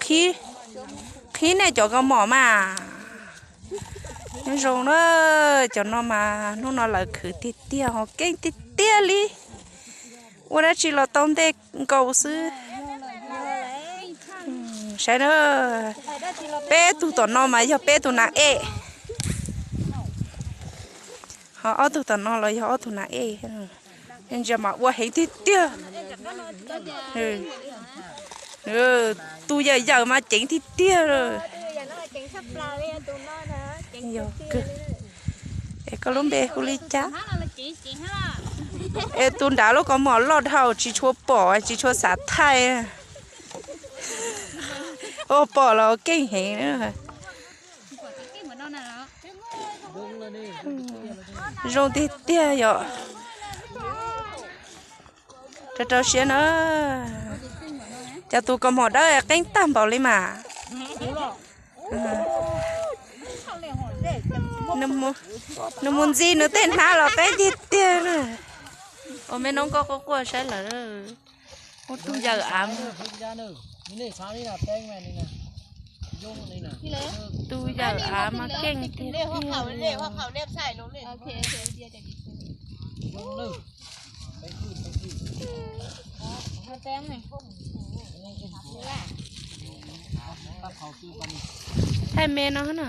Qhib, qhib nej cov kaus mom mas. Nyob zoo na, cov no mas hnub no lawv khwv tiag tiag ho keej tiag tiag li. Ua dab tsi los tau ntej nkaus xwb. Saib na, peb tug tom no mas yog peb tug nas ej. Ho ob tug tom no los yog ob tug nas ej. Ntsia mas ua heev tiag tiag. Tu yawm yawm mas ceev tiag tiag. Yog kawg. Es koj lub npe hu li cas? Es tus nrad lub kaus mom loj dhau tsis tshua pom tsis tshua xav thaij. Ua pom los keej heev. Zoo tiag tiag yom. Rau rau siab na. Cov tus kaus mom dawb qeeb tag npaum li mas. Nws mus ntxig nws tej hnab los qeeb tiag tiag na. Ua me noob koj quaj quaj saib lawm. Ua tu yawm av. Tu yawm av mas keej tiag tiag. Thaij me no na.